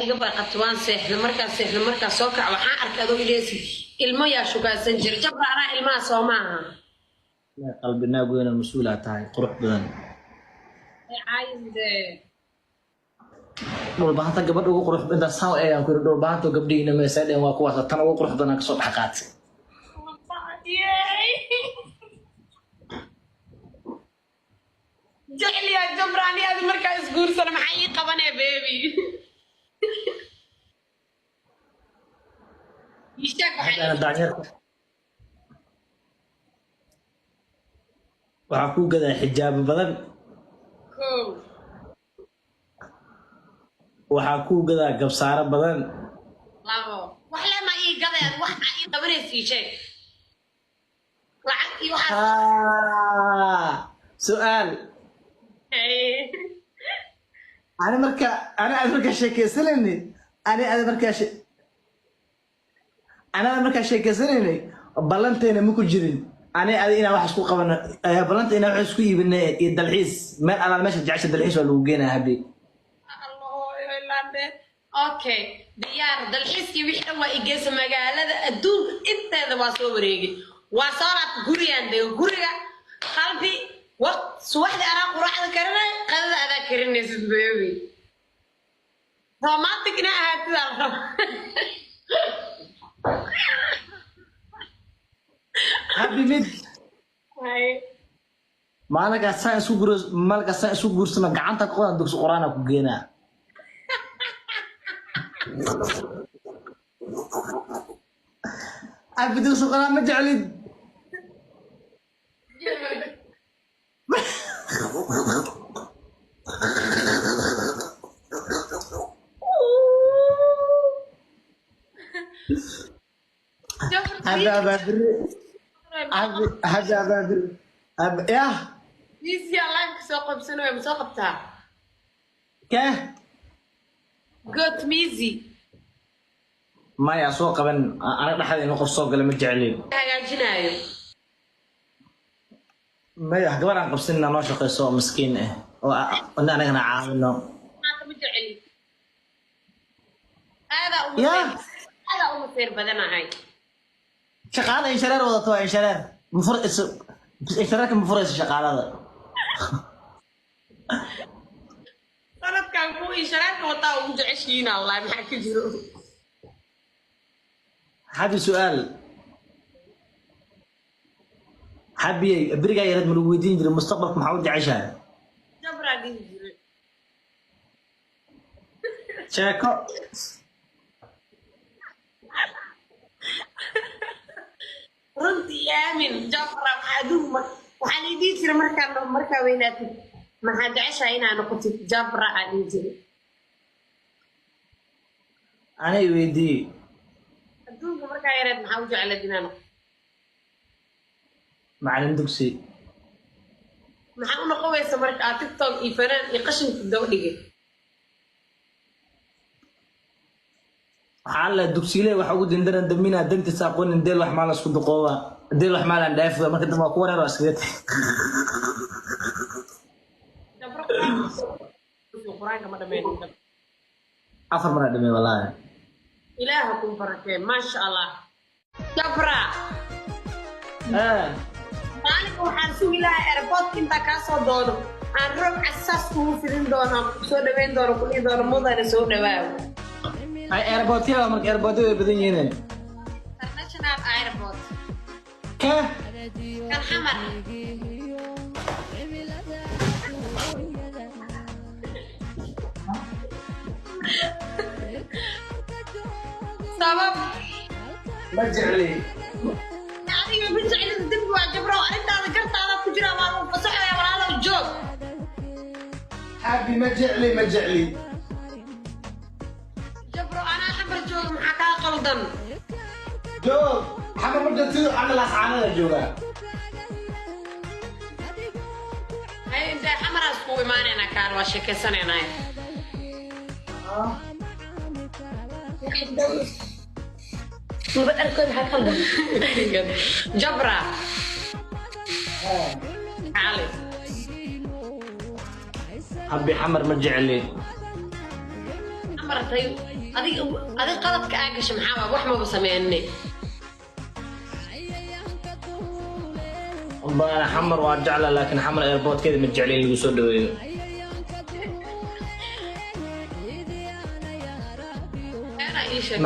Iga baqat, waan seexda. Markaa seexda, markaa soo kac, waxaan arkay adoo ileesi ilmo yaa shukaasan jira. Jabra, anaa ilmaha soo maaha. Qalbi naag weyn oo mas-uulaa tahay, qurux badan. Caayinde. Dhulbahanta gabadha ugu qurux intaa saan eegaan ku yidhi, dhulbahanto gabdhihiina meesay dheen, waa kuwaas, tan ugu qurux badan kasoo dhex qaatay. Jecliyaa Jabra, ani adi markaa isguursana maxaa ii qabanee, baby? Ii sheeg waxaa. Haddana daanyeerka waxaa kuu gadaa xijaabo badan. Kow. Waxaa kuu gadaa gabsaaro badan. Labo, wax le ma ii gadeen, wax aa ii qabanaysa ii sheeg, lacag iyo waxaas. Haa, su-aal. Ani marka ani aad markaa sheekeysanayni, ani aad markaa ani aad markaa sheekeysanaynay, ballanteena ma ku jirin ani adi inaan wax isku qabano, ballanta inaan wax isku iibino iyo dalxiis, meel alaal meesha jecesha dalxiis waa lagu geenaa, habi. Okay, diyaar. Dalxiiskii wixii dhan waa igeysa, magaalada adduunka inteeda waa soo wareegay, waa soo laabta, gurigaan dego, guriga qalbi waqt subaxdii anaa quraacda karinay, qadada adaa karinaysid, baby. Romantic ina ahaatid aan raba. Habi, mid maalinkaas saan isku guro, maalinkaas saan isku guursano, gacanta qodan dugsi quraana ku geenaa. Habi, dugsi quraan ma jeclid? Habi abaabiri, habi, habi abaabiri, habi yah. Miisiyaa live soo qabsanayo, ma soo qabtaa? Kee? Got miisi. Maya, soo qaban. Anaga dhexda inuu qof soo gala ma jeclin. Hagaajinaayo. Maya, gabar aan qabsanina noo shaqeyso oo miskiin ah oo anagana caawino. Maanta ma jeceli, aadaa uma Yaa. Aadaa uma feer badanahay. Shaqaala inshareer wadato, waa inshareer mafur, inshareerka ma furayso shaqaalada. Sanadkan kuwa insharaarka wataa ugu jeceshihiin, Allah, maxaa ka jiro? Habi, su-aal. Habiyey, berigaa yareed ma lagu weydiin jiray mustaqbalka maxaa u jeceshahay? Jabraa dhihi jiray. Sheeko. Runtii aamin, Jabra, maxaa adduunka waxaa la dhihi jiray markaa weynaatid maxaa jeceshahay inaa noqotid? Jabra aa dhihi jiray. Anay weydii. Adduunka markaa yareed maxaa u jecleed inaa noqotid? Macalin dugsi. Maxaa u noqon weysa marka aad TikTok iyo fanaan iyo qashinka daba dhigay? Waxaa la dugsiile waxa ugu dindaran damina dantiisa aqoonin, deel wax maala isku duqooba, deel wax maalan dhaafi, marka dambe waa ku wareer, waa iskaga tagay. Jabra, qur-aanka ma dhameynin? Afar maraa dhimay, wallaahi. Ilaaha ku barakee, maasha Allah, Jabra. Maalinka waxaan sugi lahaa airportka intaa kaa soo doono, aan roog casaas kugu fidin doono, aan soo dhaweyn doono, ku dhihi doono mudane soo dhawaaw. Ay, airportyada marka, airportyada way badan yihiin. International airport. Kee? Kan Xamar. Sabab? Ma jecli. Adiga ma jeclin, dembi waa, Jabrow, arrintaada gartaada ku jira, waa lagu fasaxaya, walaalow joog. Habi, ma jecli, ma jecli. Jabro, anaa Xamar jooga, maxaa kaa qaldan? Joog, Xamar ma joogtido, ana Laascaanada joogaa. Hay, intee Xamaraas kugu imaanaynaa, kaan waa sheekaysanaynaa. Maba dharkooda, maxaa qaldan? Jabra Cali. Habi, Xamar ma jecli. Xamartay adig, adig qaladka aa gasha maxaa waa? Wax maba sameynay. Baana Xamar waa jecla, laakiin Xamar airportkeeda ma jecli in lagu soo dhaweeyo. Anaa ii sheeg.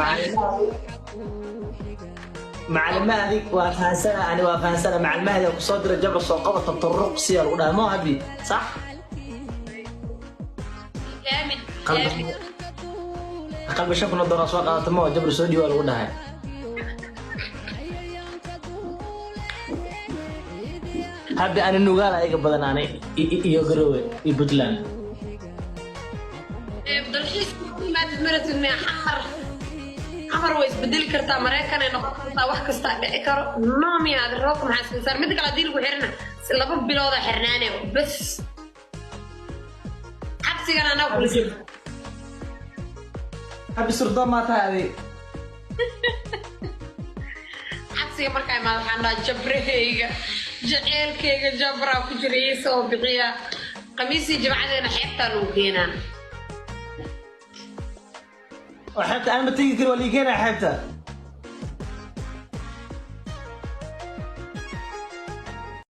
Macallimahadi waa fahansana, ani waa fahansana. Macallimahadi aa kusoo dira jabra soo qaba tabaruq siya lagu dhahay moo habi sax. Aamin. Qalbi Aamin. Qalbi 5,000 oo dollar soo qaadata moo jabra soo dhiiba lagu dhahay. Habi ani Nugaal ayaga badan ani iyo Garowe iyo Puntland. Dalxiiska ku yimaadid maratid miya Xamar? Xamar way isbedeli kartaa, Maraykan ay noqon kartaa, wax kastaa dhici karo. Noomiya adi roobka maxaa iska saar? Midda kale, haddii lagu xirina si 2 bilooda xirnaane bes, xabsigan anaa kula. Habi surdoon maa tahay adi? Xabsiga markaa imaad waxaan dhahaa jabrahayga, jaceylkayga jabraa ku jira, ii soo bixiya. Khamiisii jimcadeena xeebtaa lagu keenaa. Oo xeebta aan ma tegi kari, waa lii keenaya xeebta.